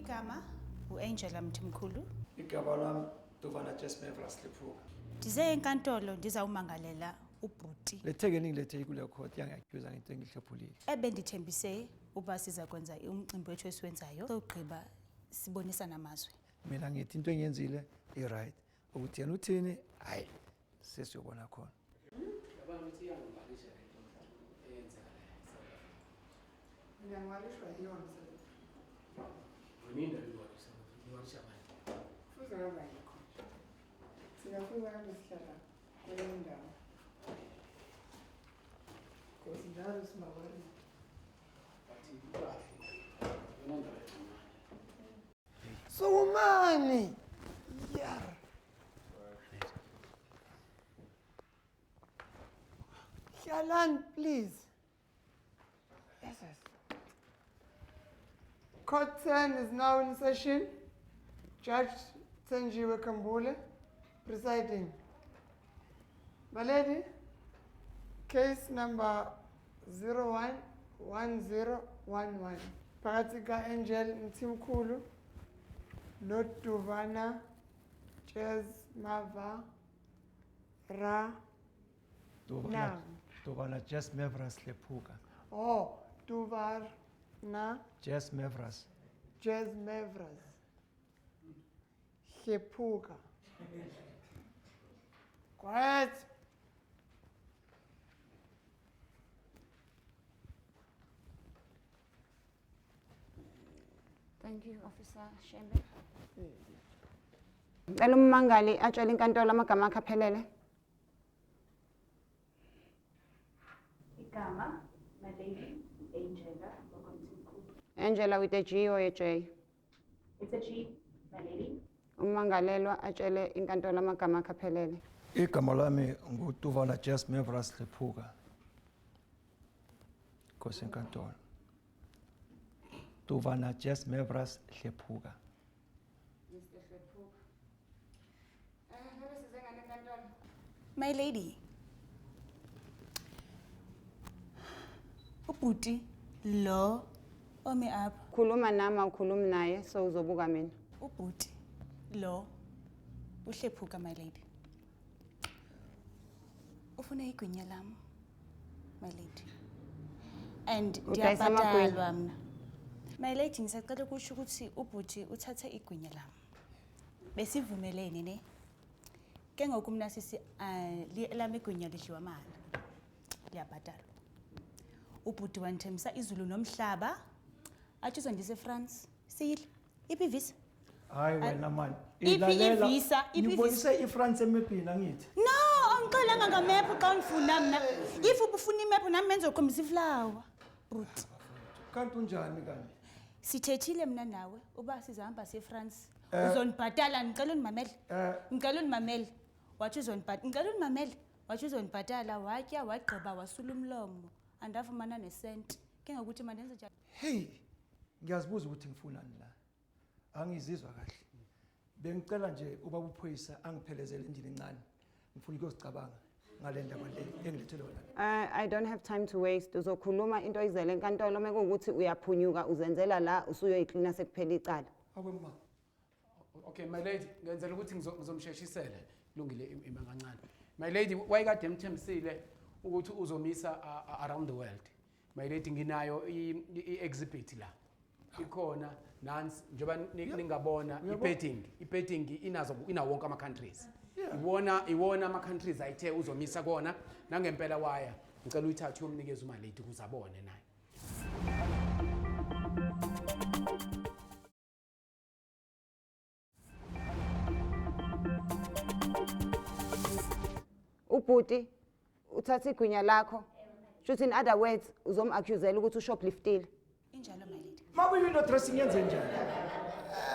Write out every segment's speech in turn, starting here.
Igama uAngela Mthimkhulu. Igama lami Dovana Jesmevras Lephuka. Ndize enkantolo ndizawumangalela ubhuti. Le thekeni ngilethe kule court yangi-accuse ngento engihlophulile. Ebendithembise uba siza kwenza umcimbi wethu esiwenzayo. Sogqiba sibonisana amazwe. Mina ngithi into engiyenzile i-right. Ukuthi yena uthini, hayi sesiyobona khona. Yabona ukuthi iyangibalisha le nto eyenzeka la eSouth Africa. Mina ngiwalishwa yiyona South Africa. Wena indaba iwalisha, iwalisha manje. Fuze ngabe ayikho nje. Thina fuze ngabe sihlala kwenye indawo. Because njalo simaworried. But kahle. Yona ndaba encane. Sukumani! Yar. Hlalani please. Yes, yes. Court 10 is now in session. Judge Thenjiwe Kambule presiding. My lady, case number 011011. Phakathi ka-Angel Mthimkhulu noDuvana Chesmava Ra. Dovana, Dovana Jesmevras Lephuka. Oh, Duvarna Jesmevras. Jesmevras Hlephuka. Quiet. Thank you, Officer Shembe. Ngicela ummangali atshele inkantolo amagama akhe aphelele. Igama, my lady, Angela wakwaMthimkhulu. Angela with a G or a J? It's a G, my lady. Ummangalelwa atshele inkantolo amagama akhe aphelele. Igama lami nguTuvana Jesmevras Lephuka. Nkosi enkantolo. Tuvana Jesmevras Hlephuka. Mr. Hlephuka. Eh, size ngale nkantolo. My lady. Ubhuti lo ome apha. Khuluma nami awukhulumi naye so uzobuka mina. Ubhuti lo uhlephuka my lady. Ufuna igwinya lam my lady. And Udayisa amagwinya? ndiyabhatalwa mna. My lady ngisacela ukusho ukuthi ubhuti uthathe igwinya lam. Besivumelene ne. Ke ngoku mna sisi lami igwinya lidliwa mahala. Liyabhatalwa. Ubhuti wandithembisa izulu nomhlaba. Athi uzondisa eFrance. Siyile. Iphi ivisa? Hayi wena man. Iphi ivisa? Iphi Ngibonise iFrance emepini angithi. No, angixelanga ngamephu xa undifuna mna. If ubufuna imephu nami bendizokhombisa iflawa. Bhuti. Kanti unjani kanti? Sithethile mna nawe uba sizahamba siye eFrance. Uzondibhatala, ndicela undimamele. Ndicela undimamele. Wathi uzondibhatala, ndicela undimamele. Wathi uzondibhatala, watya wagqiba wasula umlomo. Andafumana nesenti. Ke ngokuthi mandenze njani? Hey, ngiyazibuza ukuthi ngifunani la. Angizizwa kahle. Bengicela nje ubaba uphoyisa angiphelezele endlini encane. Ngifuna ukuyozicabanga ngale ndaba le engilethele wena. I don't have time to waste. Uzokhuluma into oyizele enkantolo mekuwukuthi uyaphunyuka uzenzela la usuyoyiklina sekuphela icala. Awe ma. Okay, my lady, ngenzela ukuthi ngizomsheshisela. Kulungile ima kancane. My lady, wayekade emthembisile ukuthi uzomisa around the world. My lady, nginayo i-exhibit la. Ikhona nansi njengoba ningabona i-betting inazo inawo wonke ama countries. Iwona ama countries ayithe uzomisa kona nangempela waya. Ngicela uyithathe uyomnikeza uma lady ukuze abone naye. Ubhuti uthatha igwinya lakho. Shuthi in other words uzom-accusela ukuthi ushopliftile. Injalo my lady. Makuyi-window dressing yenze njani?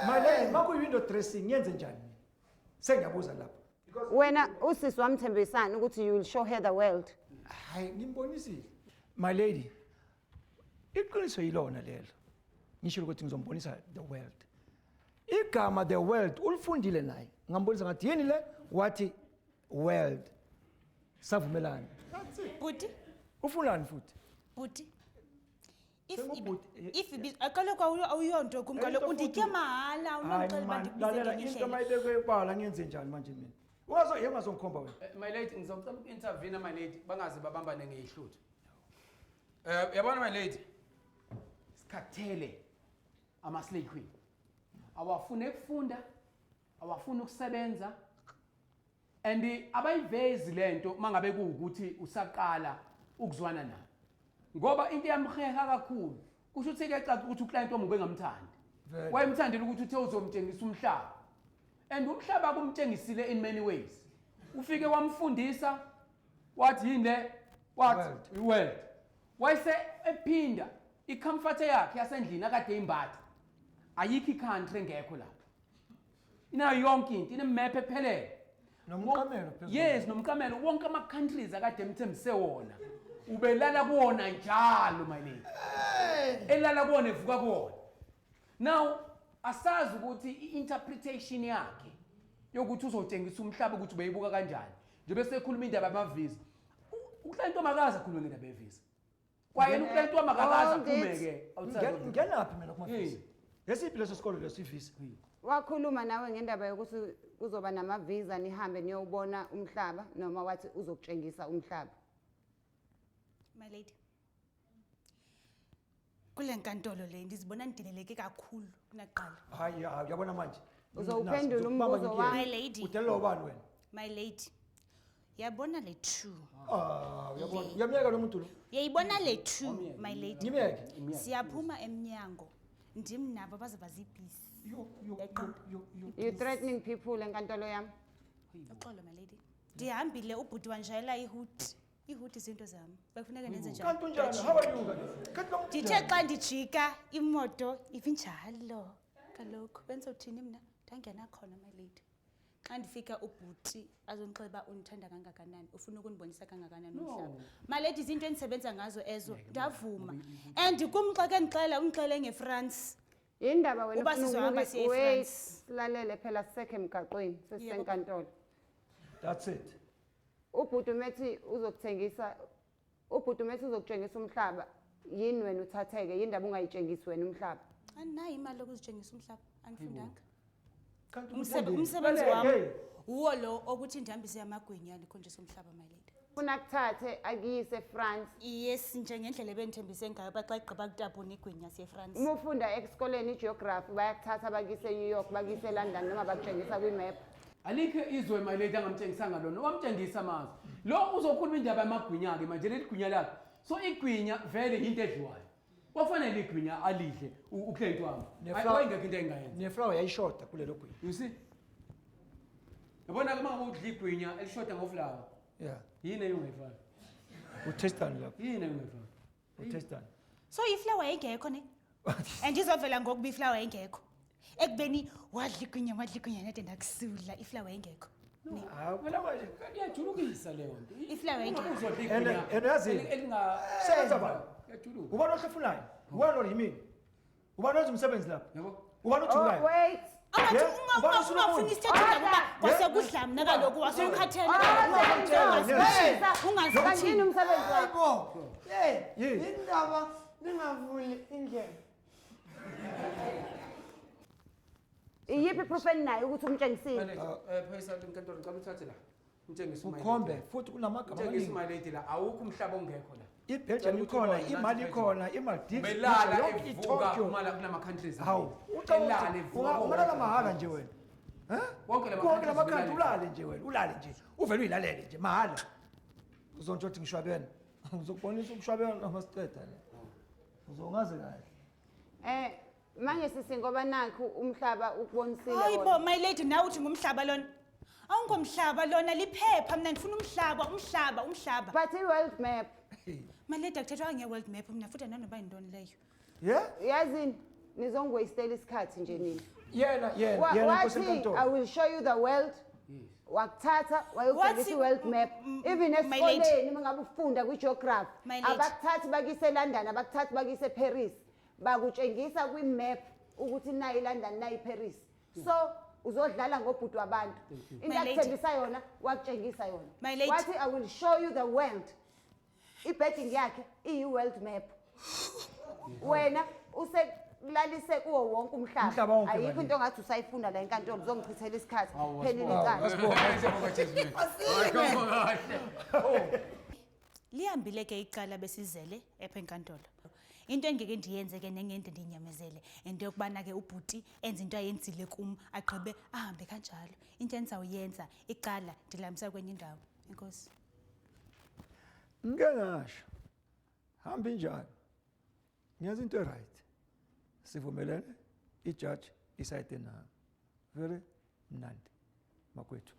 My lady, makuyi-window dressing yenze njani? Sengiyabuza lapho. Wena usisi wamthembisana ukuthi you will show her the world. Hayi, ngimbonisile. My lady, iqiniso yilona lelo. Ngisho ukuthi ngizombonisa the world. Igama the world ulifundile naye. Ngambonisa ngathi yini le? Wathi world. Savumelana. Bhuti. Ufunani futhi? Bhuti. If Sengubhuti, if kaloku awuyonto kum kaloku Into futhi- unditye mahala Hayi unondixelela uba man, ndikubize lalela ngenye into indlela. mayibekwe ebala ngiyenze njani manje mina? Ungazo yebo ungazongikhomba wena. My lady, ngizocela uku-intervene my lady, bangaze babambane ngeyihluthu. Yabona my lady, sikhathele ama-slay queen. Awafuni ukufunda, awafuni ukusebenza. And abayivezi lento mangabe kuwukuthi usaqala ukuzwana nayo. Ngoba into iyamheha kakhulu. Kusho ukuthi kuyacaca ukuthi uclient wami ubengamthandi. Vele. Wayemthandela ukuthi uthe uzomtshengisa umhlaba. And umhlaba kumtshengisile in many ways. Ufike wamfundisa wathi yini le? Wathi World. world. Wayese ephinda icomfort yakhe yasendlini akade imbatha. Ayikho icountry engekho lapho. Inayo yonke into, inemap ephelele. Nomqamelo phezulu. Yes, nomqamelo wonke ama countries akade emthembise wona. Ubelala kuwona njalo my lady. Elala kuwona evuka kuwona. Now asazi ukuthi i-interpretation yakhe yokuthi uzotshengisa umhlaba ukuthi ubeyibuka kanjani. Njengoba sekhuluma indaba yama-visa. Uclient wamakazi akhulume ngendaba ye-visa. Kwayena uclient wamakazi Hold it. aphume-ke outside of the- Ngenaphi mina kumavisa? Hey. Ngesiphi leso sikolo leso ivisa? Wakhuluma nawe ngendaba yokuthi kuzoba nama-visa nihambe niyowubona umhlaba noma wathi uzokutshengisa umhlaba. My lady. Kule nkantolo le ndizibona ndideleleke kakhulu kunakuqala. Hayi hayi uyabona manje. Uzowuphendula Nazi, ngizokubamba umbuzo ngikuyeke. wami. My lady. Udelela ubani wena? My lady. Yabona le two. Ah, uyabona. Uyamyeka lo muntu lo. Uyayibona le two, my lady. Ngimyeke. Siyaphuma emnyango. Ndim nabo baze bazibhisi. Yo yo yo yo yo. You threatening people enkantolo yami. Uxolo my lady. Ndihambile ubhuti wanjayela ihuti. Ihuti zinto zam. Bekufuneka nenze njani? Kanti unjani? How are you kanti? Kanti lo muntu Ndithe unjani? xa ndijika imoto ibinjalo. Kaloku bendizothini mna? Ndangena khona my lady. Xa ndifika ubhuti azondixelela uba undithanda kangakanani, ufuna ukundibonisa kangakanani umhlaba. My lady zinto endisebenza ngazo ezo, ndavuma. And kum xa ke ndixela undixele ngeFrance. Yindaba wena Uba ufuna sizohamba siye wait, eFrance. silalele phela sisekho emgaqweni, sesisenkantolo. That's it. Ubhuti umethi uzokuthengisa, ubhuti umethi uzokutshengisa umhlaba. Yini wena uthatheke, yindaba ungayitshengisi wena umhlaba? Andinayo imali yokuzitshengisa umhlaba, andifundanga. Kanti Umsebe- umfundeni? Umsebenzi wam Hey. wuwo lo okuthi ndihambise amagwinya ndikhonjise umhlaba my lady. Ufuna kuthathe akuyise eFrance. Yes, njengendlela ebendithembise ngayo uba xa igqiba kutapuna igwinya siye eFrance. Uma ufunda esikoleni igeography bayakuthatha bakuyise eNew York, bakuyise eLondon noma bakutshengisa kwi-map. Alikho izwe my lady angamtshengisanga lona, wamtshengisa amazwe. Lo uzokhuluma indaba yamagwinya-ke manje leli gwinya lakhe. So igwinya vele into edliwayo. Kwafanele igwinya alidle uclient wami. Wayengekho into engayenza. Neflower yayishoda kulelo gwinya. You see? Yabona ke uma udla igwinya elishoda ngoflower. Yeah. Yini engingayifaki? Utestani lapho. Yini engingayifaki? Utestani. So iflower yayingekho ne? And izovela ngokuba iflower yayingekho. Ekubeni wadla igwinya wadla igwinya nade ndakusula iflower yayingekho. Hawu phela manje. Iyajulukisa leyo nto. Iflower yayingekho. Uzodla And igwinya. and yazi elinga sebenza bani? Iyajuluka. Ubani ohlefunayo? Ubani oyimini? Ubani owenza umsebenzi lapho? Yabo? Ubani othulayo? Oh, wait. Angathi Yeah, ubani ungafuni uSolomon? isithethe ngokuba kwasekudla mna kaloku wasukhathele. Ungazi Kanti yini umsebenzi wakho? Hayibo. Hey, Yes. indaba ningavuli indlebe. Iyiphi proof eninayo ukuthi umtshengisile? My lady, phoyisa lenkantolo ngicela uthathe la. Umtshengise my lady. Ukhombe futhi kunamagama Umtshengise amaningi. my lady la awukho umhlaba ongekho la. IBelgium ikhona, iMali ikhona, iMaldives, Belala yonke evuka iTokyo. kumala kulama countries. Hawu, Elala evuka. ungalala mahhala nje wena. Eh? Wonke lama Konke lama countries country ulale nje wena, ulale nje. Uvele uyilalele nje mahhala. Uzontsho ukuthi ngishwabene. Ngizokubonisa ukushwabena noma siceda la. Uzongazi kahle. Manje sisi ngoba nakhu umhlaba ukubonisile Hayi bo wona. my lady nawe uthi ngumhlaba lona. Awungomhlaba lona liphepha mina ndifuna umhlaba umhlaba umhlaba. But i-world map. My lady akuthethwa nge-world map mina futhi andanoba yintoni leyo. Yeah? Yazini nizongiwastela isikhathi nje nina. Yena yena yena Nkosi Wathi enkantolo. I will show you the world. Wakuthatha wayokutshengisa Wathi- i-world map. Even my lady. esikoleni uma ngabe ufunda kwi-geography My lady. abakuthathi bakuyise eLondon, abakuthathi bakuyise eParis. Bakutshengisa kwi-map ukuthi nayi iLondon nayi iParis. So uzodlala ngobhuti wabantu. Into My lady. akuthembisa yona wakutshengisa yona. My lady. Wathi I will show you the world. I-bedding yakhe iyi-world map. Wena usekulalise kuwo wonke Umhlaba umhlaba. wonke, Ayikho my into ongathi usayifuna la enkantolo uzongichithela isikhathi. Awu, Phelile asibonge. icala. Asibonge, siyabonga, Jasmine. Hayi, kahle. Lihambile ke icala besizele epha enkantolo. Into engeke ndiyenze ke nengende ndinyamezele into yokubana ke ubhuti enze into ayenzile kum agqibe ahambe kanjalo. Into endizawuyenza icala ndilihambisa kwenye indawo. Enkosi. Ngike ngasho. Hamba injalo. Ngiyazi into right. Sivumelene ijaji isayide nami. Very mnandi makwethu.